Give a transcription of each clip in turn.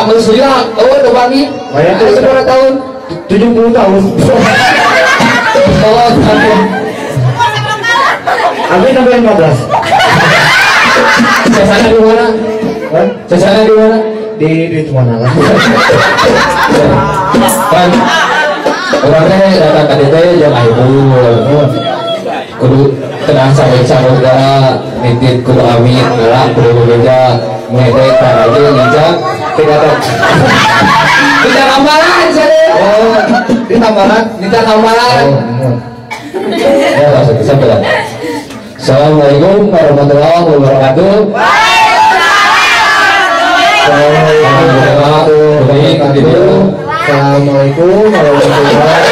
geus lila, eueuh teu panggih. Aya sabaraha tahun? 70 tahun. Oh, abi sampai 15. Sasana di mana? Sasana di mana? Di mana lah. Kan orangnya datang ke DT jeung ibu. Kudu tenang sampai saudara nitip kudu amin lah kudu bebeja ngedek aja nginjak tidak tahu. Tidak tambahan saya. Oh, ditambahan, tidak tambahan. Ya, langsung sampai. Assalamualaikum warahmatullahi wabarakatuh. Assalamualaikum warahmatullahi wabarakatuh.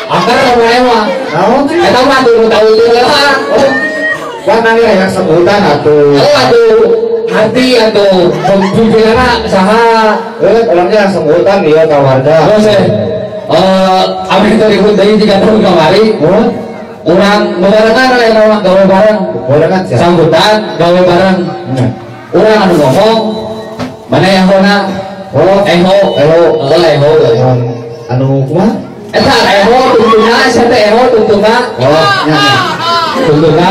Akar namanya mah. Eta mah tuh tahu teu lah. Wah nanya yang sebutan atuh. Oh atuh. Nanti atuh pimpinanna saha? Orangnya yang sebutan dia ka warga. Terus abdi teh ribut deui 3 tahun kamari. Urang bebarengan aya mah gawe bareng. Barengan sia. Sambutan gawe bareng. Urang anu ngomong mana yang hona? Oh, eho, eho, oh eho. Anu kumaha? Eta eho tungtungna, sia teh eho tungtungna. Oh, nya. Tungtungna.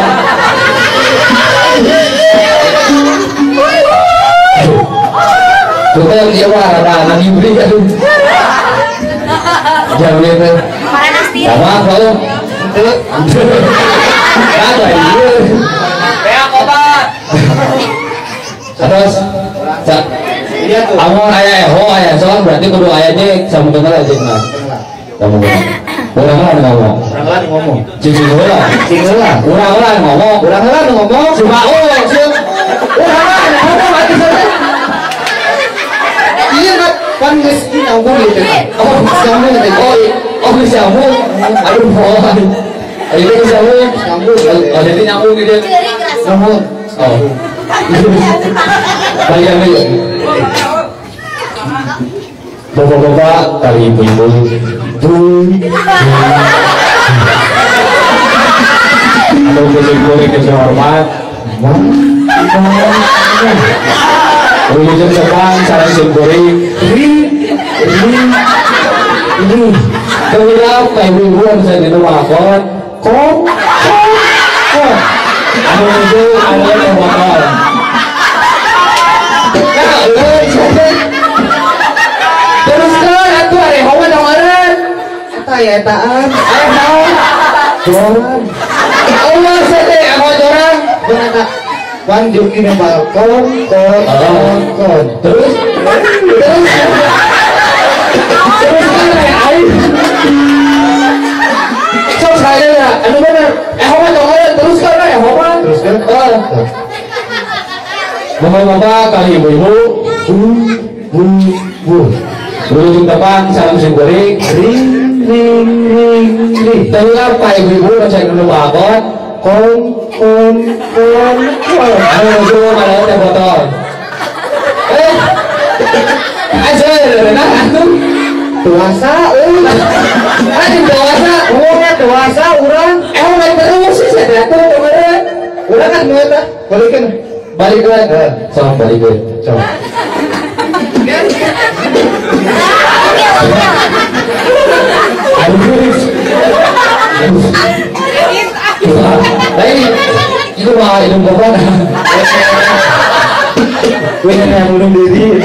Tungtung ieu mah rada ngibri aduh. Jangan teh. Sama kalau teu. Ada ieu. Beak obat. Terus iya tuh. Amun aya eho aya son berarti kudu aya jek samutuna lah jekna. Ngomong. Urang lah ngomong. Urang lah ngomong. Cing heula. Cing heula. Urang lah ngomong. Urang lah ngomong. Si Maul sieun. Urang lah ngomong atuh sia. Iya kan kan geus nyambung gitu. Oh, nyambung gitu. Oh, geus nyambung. Aduh, oh. Ayo geus nyambung. Nyambung. Oh, jadi nyambung gitu. Nyambung. Oh. Balikan deui. Bapak-bapak, kali ibu-ibu, atau kucing-kucing yang saya hormat, wilujeng tepang sareng simkuring, kemudian ka ibu-ibu anu saya dina walakon, kong, kong, kong, anu nuju anu teh botol. Nah, euy, teruskan atuh are hawa dongeureun. Eta ya etaan. Aya naon? Joran. Allah sete amo joran. Bener wan jeung dina balkon kon kon kon. Terus terus terus kan aing. Sok saya ya, anu bener. Hawa dongeureun teruskan we hawa. Teruskan. Bapak-bapak kali ibu-ibu, bu bu bu. Wilujeng tepang salam simkuring, ring ring ring ring. Teulah ka ibu-ibu nu saya nu balkon, kong kong kong kong. Anu nuju kana teh botol. Aja nah atuh. Dewasa euy. Anjing dewasa, umurnya dewasa urang. Main terus sih saya atuh kemarin. Urang kan nu eta, balikeun. Balikeun. Sok balikeun. Sok. Lain, itu mah hidung bapak. Gue yang bunuh diri.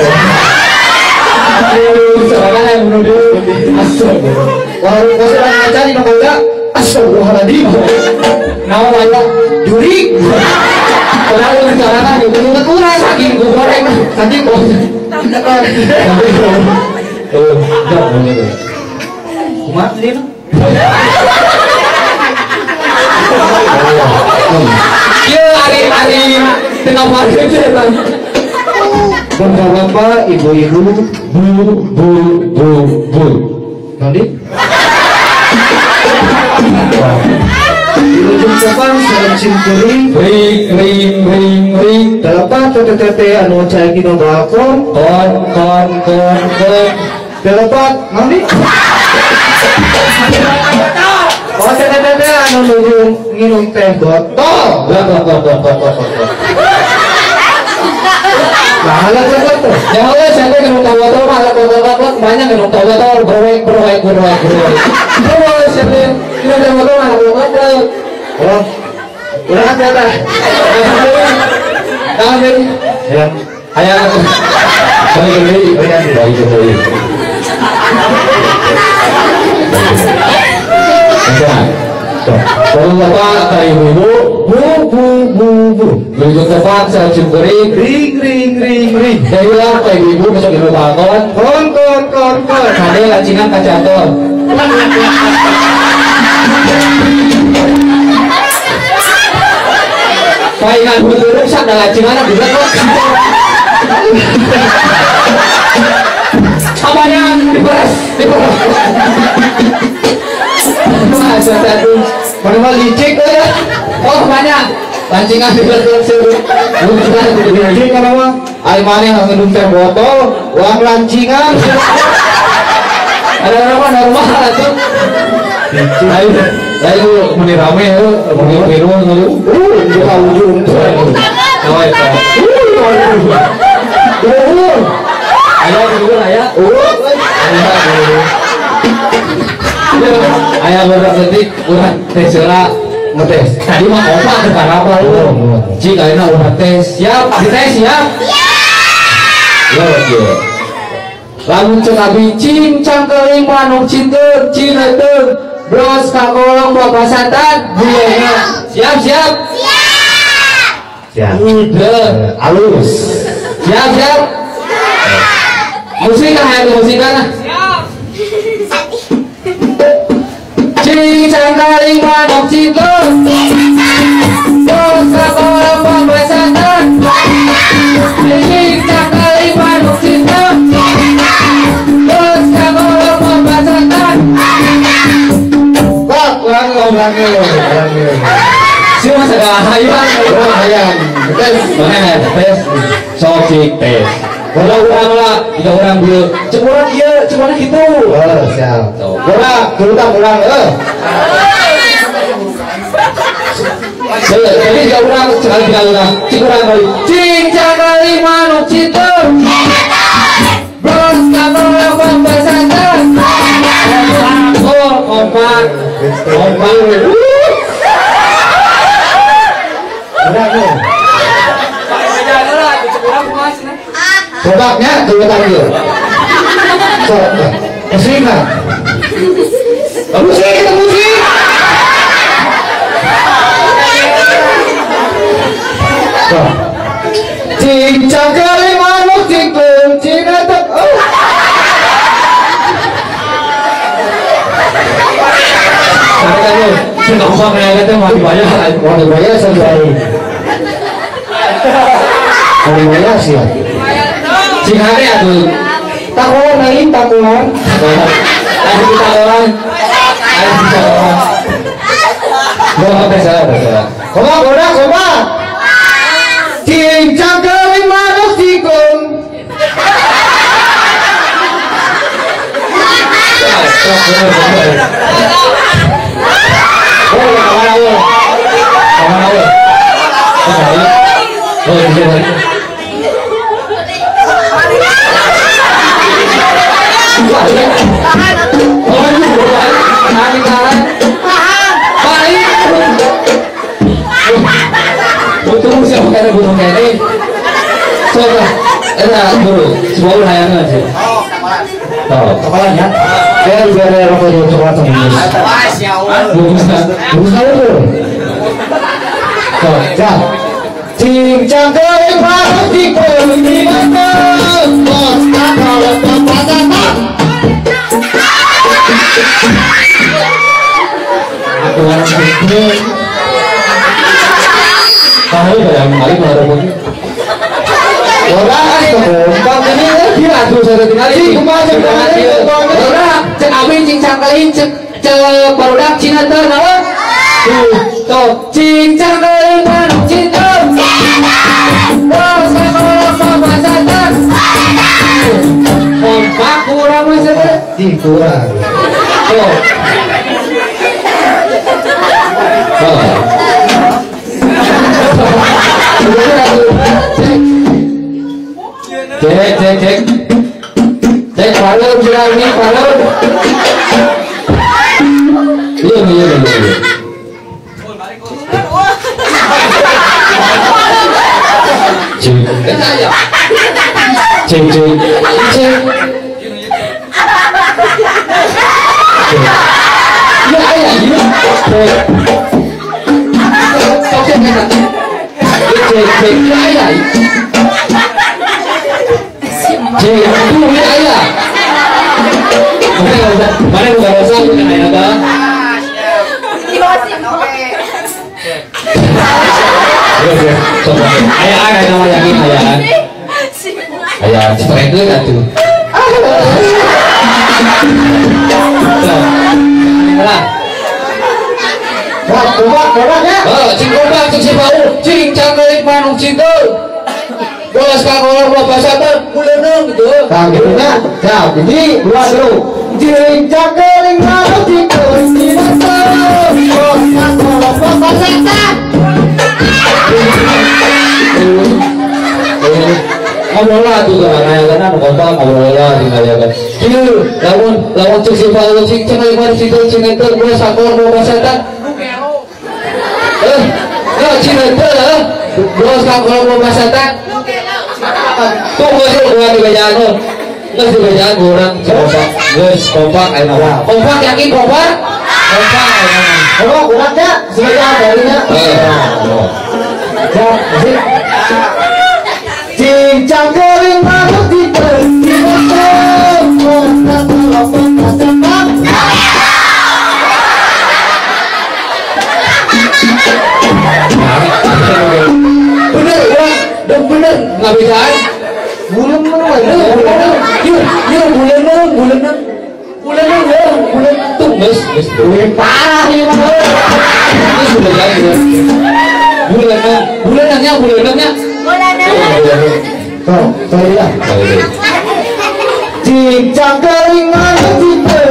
Soalnya yang bunuh diri. Astagfirullah. Wah, kau sedang ngajar di Makoda. Astagfirullahaladzim. Nama banyak jurik. Padahal lu sekarang gitu, urang saking gue goreng, saking gue. Kumaha tadi? Iya, ari-ari tengah pagi itu. Bapak-bapak, ibu-ibu, bu bu bu bu. Nanti? Wilujeng tepang sareng simkuring, ring ring ring ring. Dalapan tete anu cai dina balkon, kon kon kon kon. Dalapan nanti? Oh tete anu nuju nginum teh botol. Botol botol botol botol. Nah, alat botol. Ya Allah, siapa yang minum teh botol mah alat botol botol banyak minum teh botol goreng goreng goreng goreng. Terus siapa yang minum teh botol mah alat botol. Oh, udah kan ternyata. Tangan dari. Ya. Ayo. Balik balik balik balik. Bapak-bapak, ibu-ibu, bu bu bu bu. Berikut tepat saya cium kering, ring ring ring ring. Dari lah pak ibu-ibu besok di balkon, kon kon kon kon. Kade lancingan kacaton. Palingan butuh rusak dan lancingan di belakang. Apanya diperes, diperes. Masa satu, mana licik ya? Oh banyak, lancingan di belakang seru. Licik kan apa? Ayo mana yang minum teh botol, uang lancingan. Ada orang normal tuh. Ayo, ayo meni rame, meni biru, buka ujung. Oh itu. Ayo dulu ayah. Ayah beberapa detik, urang tes heula ngetes. Tadi mah opak teu apa lu. Cik ayeuna urang tes. Siap, dites siap. Siap. Yo yo. Lamun ceuk abi cing cangkeling manuk cinteur cineuteuh bros ka kolong bapak santan buleuna. Siap siap. Siap. Udah halus. Siap siap. Musik lah ya, musik lah. Cing cangkeling manuk cinteur bros ka kolong bapak santan. Cing cangkeling manuk cinteur bros ka kolong bapak santan. Kok urang urang urang. Si mas ada hayang, urang hayang. Tes, mana tes, sok cik tes. Kalau urang lah, tiga orang beli. Cek urang iya, cek urang gitu. Oh, siap. Urang, turutang urang, eh. Jadi tiga orang sekali tiga orang, cik urang kali. Cing cangkeling manuk cinteur, bros ka kolong bapak santan. Oh, kompak, kompak. Urang, Cobaknya turutan dia. Sok, musik lah. Musik, kita musik. Sok. Cing cangkeling manuk cingkung cinetek. Oh. Sing kompak kayaknya teh mau dibayar, mau dibayar sampai. Mau dibayar sih ya. Cing hare atuh. Takuan lain takuan. Ayo kita orang. Ayo kita orang. Gua tes salah, tes salah. Koma, koma, koma. Cing cangkeling manuk cingkung. Oh, kamana we? Kamana we? Oh, iya. Coba, enak dulu, semua hayang aja. Oh, kepalanya. Saya juga ada rokok di coklat sama bungkus. Bungkus Bungkus itu. Tuh, siap. Cing cangkeling manuk cingkung cineuteuh bos ka kolong bapak santan. Aku orang cingkung. Tahu ya, kali mau rokok. Orang kompak ini dia atuh saya tinggal. Kumaha cek Orang cek abi cing cangkeling cek cek barudak cineuteuh naon? Tuh, tuh cing cangkeling manuk cinteur. Bos ka kolong bapak santan. Kompak kurang mah teh. Ih, kurang. Tuh. Tuh. Cek cek cek. Cek parlor sudah ini parlor. Iya iya iya. Cek cek cek cek. Ya ya iya. Cek. Cek cek cek ya ya. Cek tuh ya ya. Mana bukan rasa bukan ayah dah. Ayah ayah nama yakin ayah. Ayah striker atuh. Lah. Wah, kompak kompak ya. Oh, cing kompak cing si bau, cing cangkelik manuk cinta. Bolas kakolor bola basatan buleuneng gitu. Nah, gitu nya. Siap, ini dua dulu. Cing cangkelik manuk cinta. Bolas kakolor bola basatan. Ngobrol lah tuh kan aya kana nu kompak ngobrol lah tinggal ya kan. Kieu lamun lamun cek si bau cing cangkelik manuk cinta cing eta bolas kakolor bola basatan. Eh, cing eta bolas kakolor bola basatan. Tuh geus gua dibejaan tuh. Geus dibejaan urang kompak. Geus kompak ayeuna mah. Kompak yakin kompak? Kompak ayeuna mah. Oh, urang nya sebejaan barinya. Heeh. Siap, sip. Cing cangkeling manuk cinta. Bolas kakolor bola basatan. Bener urang, bener nggak bisaan. Bulan bulan yuk yuk bulan bulan bulan bulan tuh geus geus parah ieu mah. Geus bulan lagi bulan bulannya bulannya tuh sorry lah. Cing cangkeling manuk cinta.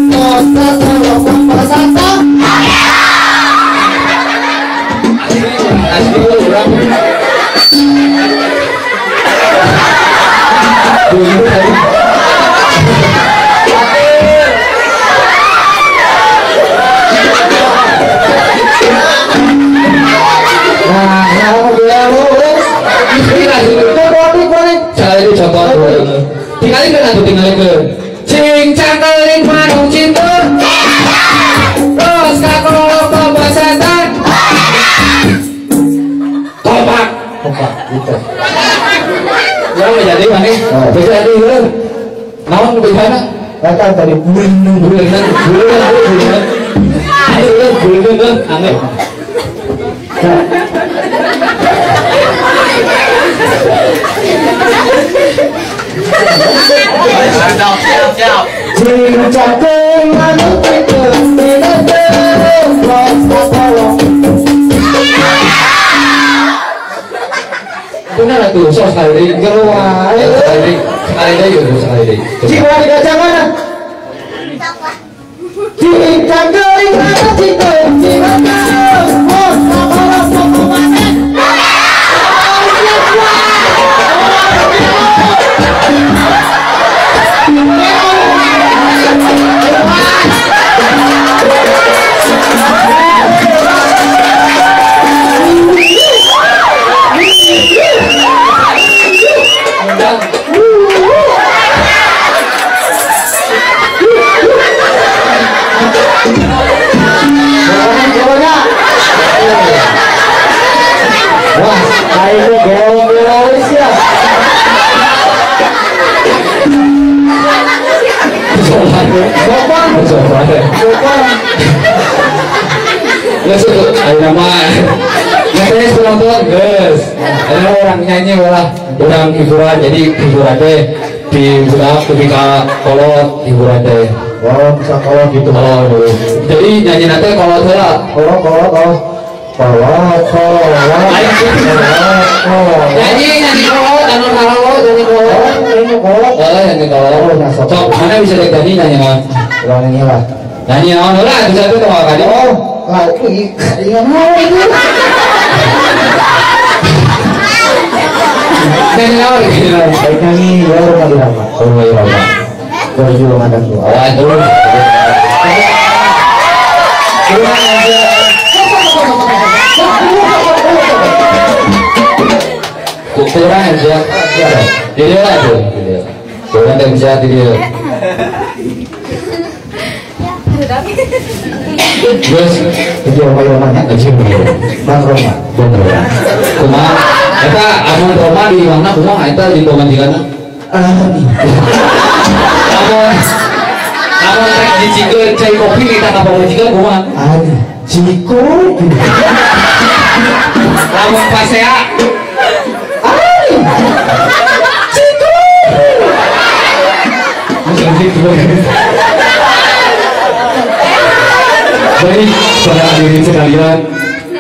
Bolas kakolor bola basatan. Asli urang. Tinggalin kan atuh tinggalin. Cing cangkeling manuk cinta. Los kakolor bola basatan. Kompak. Kompak gitu. Ya jadi mana? Bisa jadi heuh. Naon bejana? Kan tadi buleuneng buleuneng buleuneng buleuneng. Aduh buleuneng aneh. Cing cangkeling manuk cinta. Bolas kakolor. Bener atuh sok sekali deui. Sekali deui. Sekali deui yeuh sekali deui. Cing wani kaca mana? Cing cangkeling manuk cinta. Bolas kakolor bola basatan. Wah, kayaknya gelo-gelo ya. Sopan, sopan, sopan. Geus ayeuna mah. Geus penonton geus. Ayeuna orang nyanyi lah, orang hiburan jadi hiburan teh di budak lebih ka kolot hiburan teh. Oh, bisa kolot gitu. Oh, jadi nyanyi nanti kolot heula. Kolot, kolot, kolot. Kolot, kolot. Nyanyi, nyanyi kolot, anu kolot, nyanyi kolot. Nyanyi kolot. Oh, nyanyi kolot. Sok, mana bisa dek nyanyi nyanyi naon? Urang nyanyi lah. Nyanyi naon heula, bisa tuh tong kali. Oh, lah iya naon ieu. Nyanyi naon? Nyanyi ya Rhoma Irama. Rhoma Irama. Perjuangan dan doa. Waduh. Kurang aja. Jadi lah tuh. Kurang dan bisa dia. Terus itu Rhoma Irama nya. Bang Roma. Bang Roma. Kumaha? Eta amun Roma di mana kumaha eta di pamajikanna? Amun rek dicikeun cai kopi kita ka pamajikan kumaha? Ciko. Lamun pasea. Ciko. Baik, para hadirin sekalian,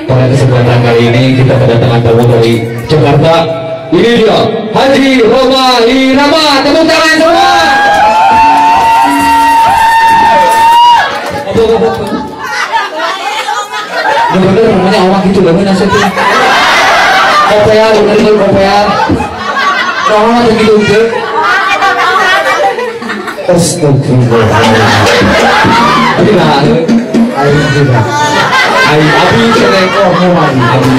pada kesempatan kali ini kita kedatangan tamu dari Jakarta. Ini dia Haji Rhoma Irama. Tepuk tangan semua. Bener-bener namanya awak gitu loh, nasi itu. Kopea, bener-bener kopea. Orang mah gitu gitu. Astagfirullah. Tapi nah, aing tidak. Aing abi cenah abi.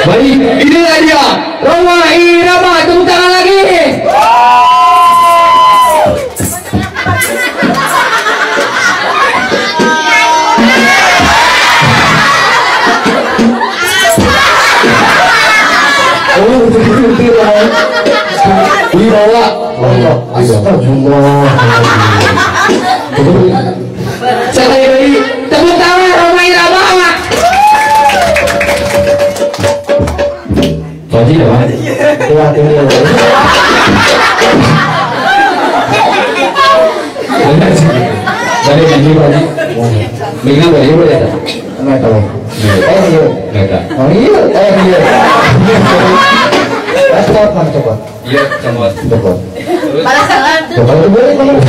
Baik, inilah dia Rhoma Irama. Tepuk tangan lagi. Oh, betul-betul Wibawa. Astagfirullah. Sekali lagi tepuk tangan Rhoma Irama. Tadi ya, Pak? Iya, iya. Dari nyanyi Pak. Minggu boleh boleh ya? Enggak tahu. Iya. Enggak. Oh iya, iya. Copot, mana copot? Iya, copot. Copot. Balas salam. Copot itu boleh, boleh.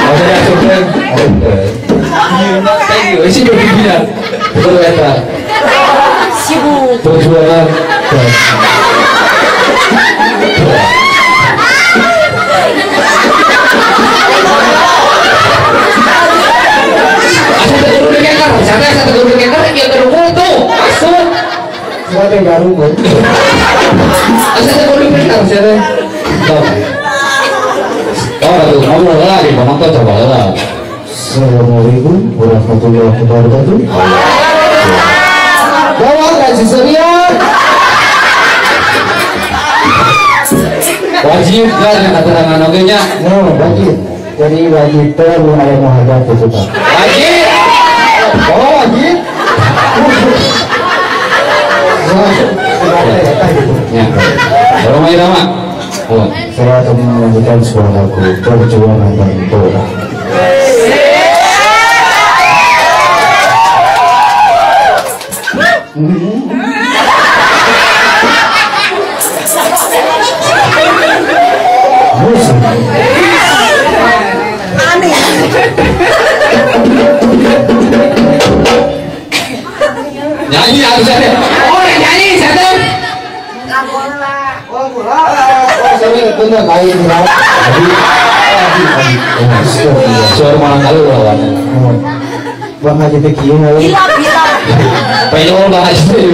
Oh, saya copot. Thank you. Isi jadi gini. Betul ya, Pak. Sibuk. Perjuangan. Asa teu kudu dikeker, santai asa teu kudu dikeker, ieu teu kudu tuh. Masuk. Saya teh garungkeun. Asa teu kudu dikeker sia teh. Tuh. Oh, atuh ngobrol lah di penonton coba lah. Assalamualaikum warahmatullahi wabarakatuh. Bawa kasih serian. Wajib kan yang keterangan oge nya. No, wajib. Jadi wajib teh mun aya nu hajat kitu tah. Wajib. Oh, wajib. Ya. Rhoma Irama. Oh, saya akan melanjutkan sebuah lagu Perjuangan dan Doa. Nyanyi harus ada. Oh, nyanyi satu. Suara malang kali lawannya. Bang Haji teh kieu we. Penyol Bang Haji teh.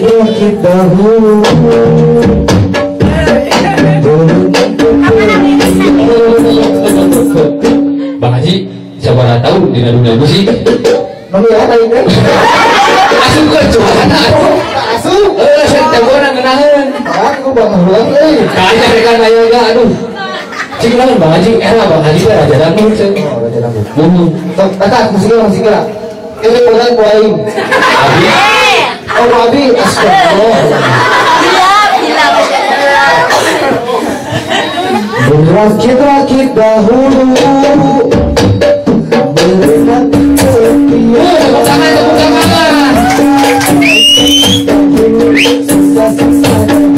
Berakit dahulu. Bang Haji, siapa tahu di dunia musik. Mami ya tadi kan? Asup ke cuman asup. Saya telepon ngenaheun. Aku bang ulang euy. Kayaknya rekan ayo ga aduh. Cik naon Bang Haji? Era Bang Haji teh raja dangdut cenah. Oh, raja dangdut. Mun. Sok eta musiknya. Ini urang ku aing. Abi. Oh, abi astagfirullah. Gila, gila. Berakit-rakit dahulu. Berikan setia. Tepuk tangan, tepuk tangan. Susah-susah.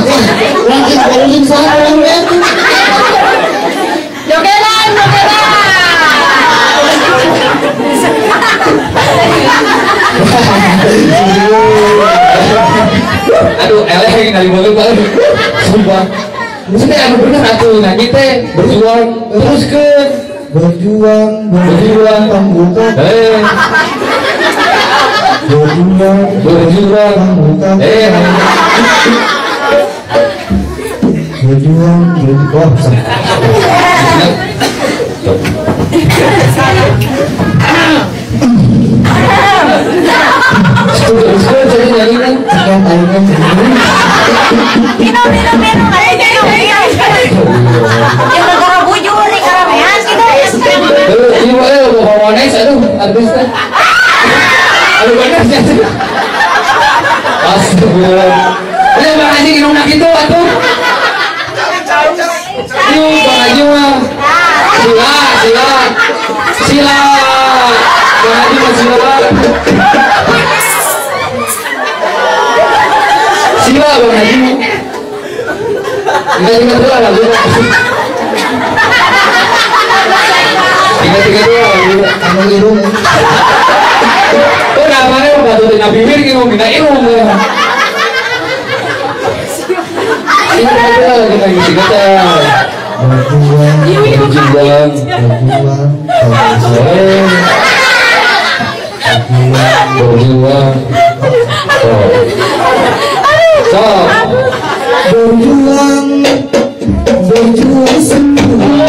Lagi ngomongin saha orang we. Jogelan, jogelan. Aduh, eleh kali banget banget. Sumpah. Maksudnya anu bener atuh nyanyi teh berjuang teruskeun. Berjuang, berjuang pembuka. Berjuang, berjuang pembuka. Berjuang, berjuang. Teruskeun jadi nyanyi kan. Minum, minum, minum. Yang negara bujur nih karamean gitu. Ini mah mau wawanes aduh artis teh. Aduh bener sih. Astagfirullah. Ini Bang Haji minum nak itu atuh. Yuk Bang Haji mah. Sila, sila. Sila. Bang Haji mah sila. Sila Bang Haji. Tiga dua lagu. 3-3 dua lagu. Anu irung. Oh namanya batu tina bibir gitu minta irung. 3-3 dua lagu lagi tiga teh. Berjuang, berjuang, berjuang. So. Berjuang, berjuang semua.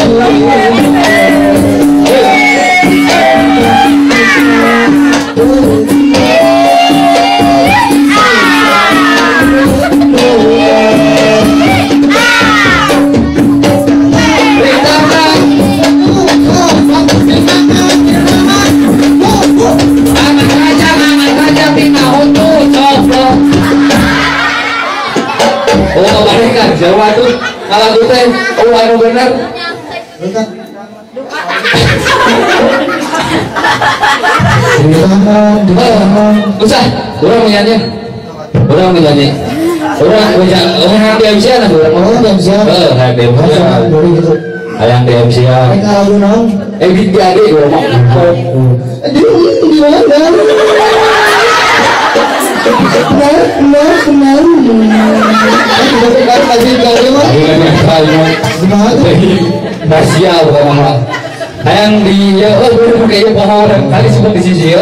Jawa tuh kalau tuh teh oh anu bener. Usah, orang menyanyi. Orang menyanyi. Orang orang di MC an orang oh di MC an. Heeh, hayang di MC an. Hayang di MC an. Eh di ade urang mah. Di mana? Rahasia bukan mama. Hayang di ya oh bener kayaknya pohon tadi sempat di sisi ya.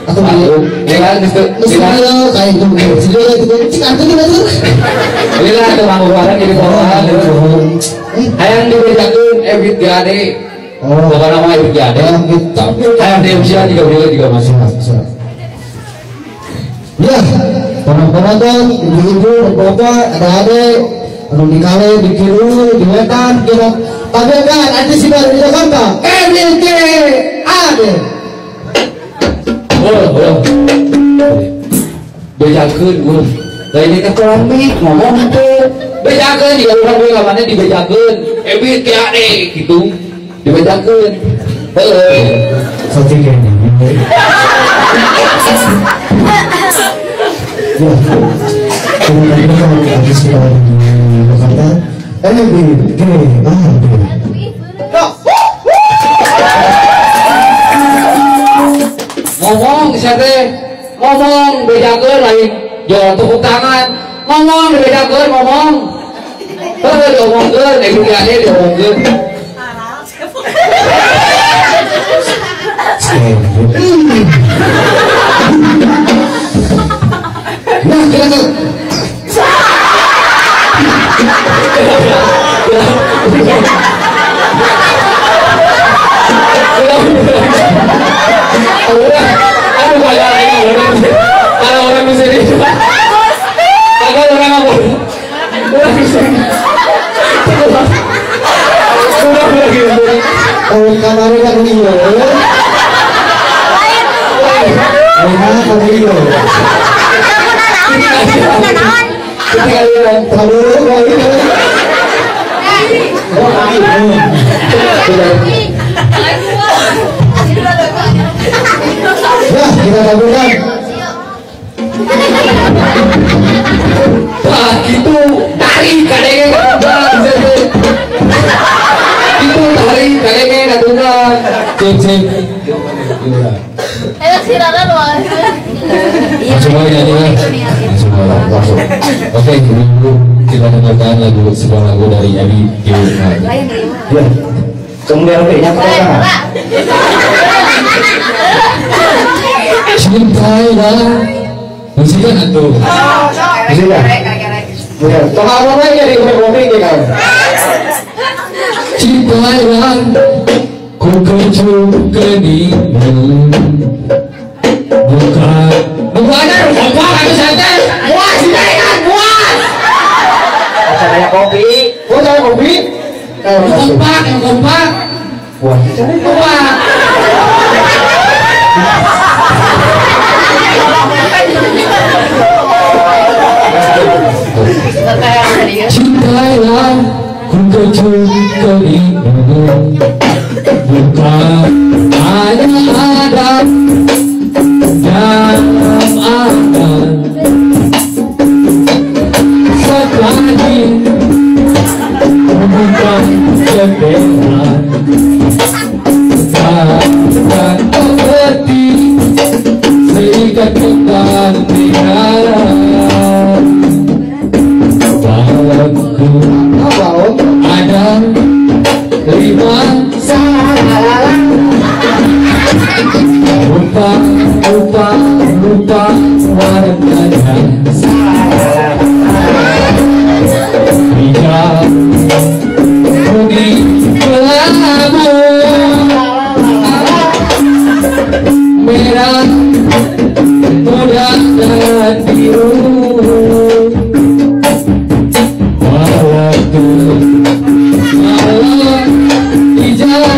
Atau di ya kan di situ. Kayak itu itu. Lila tuh mangguran jadi pohon. Hayang dibejakeun Ebit Gade. Bukan nama Ebit Gade. Hayang di usia juga boleh juga masuk. Ya, para penonton, ibu-ibu, bapak, adik-adik, anu di kale, di kiri, di wetan, kita tampilkan artis baru di Jakarta, Ebit G Ade. Oh, oh. Bejakeun euy. Lain ini teh polemik ngomong teh. Bejakeun jika urang we lawannya dibejakeun. Ebit G Ade gitu. Dibejakeun. Heeh. Saking kene. Ya, terima kasih di Jakarta. Ebit G Ade. Ngomong saya teh ngomong bejakeun lain jual tepuk tangan ngomong dibejakeun ngomong terus diomongkeun Ebit G Ade diomongkeun. Nah, kita tuh. Aduh, kalau orang bisa di, kalau orang apa? Orang bisa. Udah lagi. Oh, kemarin kan iya. Ya, kita tampilkan. Wah, gitu. Cik cik. Ayo silakan loh. Langsung aja nih. Langsung. Oke, dulu kita dengarkan lagu sebuah lagu dari Abi Q. Ya. Kemudian kayaknya apa? Cintailah. Musikan atuh. Musikan. Ya, tong apa lagi dari kopi kan? Cintailah ku kecup keningmu. Bukan bukan apa aku santai. Buat kan buat. Saya kopi. Oh, saya kopi. Kompak, yang kompak. Wah, kompak. Cintailah ku kecup keningmu. Bukan hanya ada dan ada sekali bukan jembelan bahkan mengerti seikat kepentingan balonku ada 5 rupa rupa rupa warnanya hijau kuning kelabu merah muda dan biru waktu malam hijau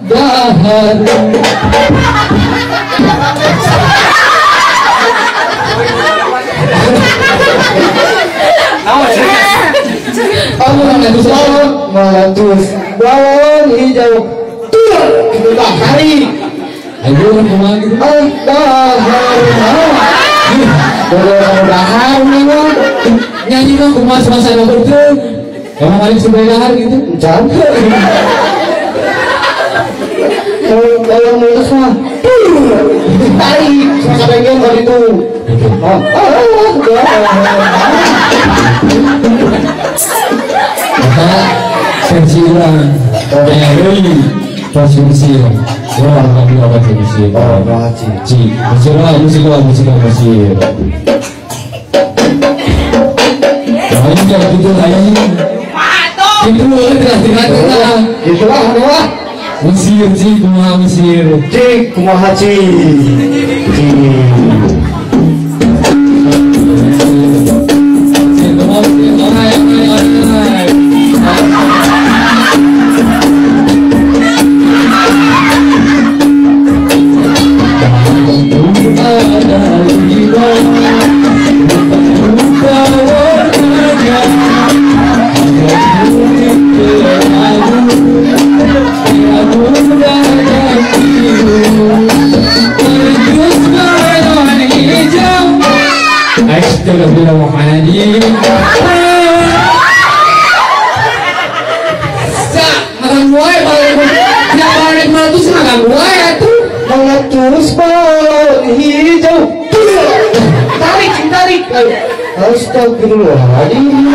dahar. Meletus balon hijau tur kita hari ayo kumaha gitu dahar dahar nyanyi mah kumaha suasana bertruk emang paling sebagai dahar gitu jangan kalau meletus mah tarik suasana pengen kalau itu versi orang dari versi Mesir ya lagu apa versi Mesir oh haji Mesir lah musik lah musik lah Mesir lain kayak gitu lain itu tinggal itulah lah Mesir sih kumaha Mesir cik kumaha cik Astagfirullahaladzim.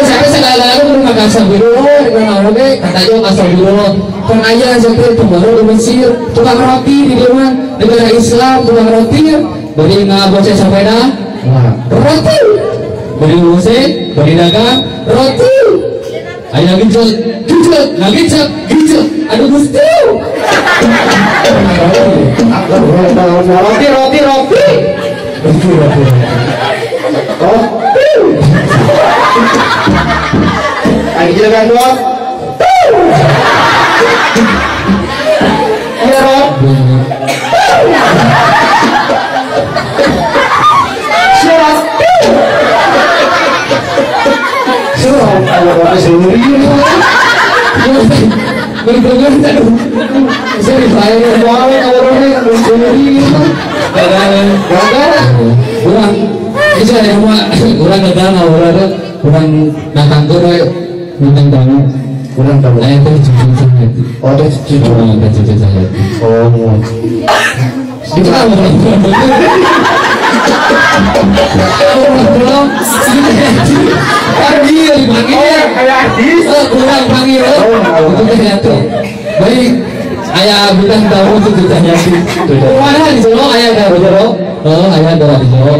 Saya segala-galanya belum makan astagfirullah, dengan orang kata aja astagfirullah. Kan aja sampai itu baru di Mesir, tukang roti di rumah negara Islam tukang roti, beri ngaboceh sepeda, roti, beri musik, beri dagang, roti. Ayo gijot, gijot, lagi gijot, gijot. Aduh gusti. Roti, roti, roti. Roti, roti. Oh. Ayo kita kan dua. Iya, Rob. Siap. Siap. Kalau roti sendiri. Berdengar aduh. Saya dibayar uang kalau roti sendiri. Gagal. Gagal. Kurang. Bisa ya rumah kurang gagal orang kurang datang ke minta banget. Kurang tahu. Aya teh cucu Cahyati. Oh, teh cucu. Oh, teh cucu Cahyati. Oh. Di mana? Panggil, panggil. Kayak artis. Kurang panggil. Itu Cahyati. Baik. Ayah bintang tamu cucu Cahyati. Mana di Solo? Ayah ada di Solo. Oh, ayah ada di Solo.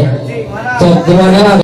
Sok kemana?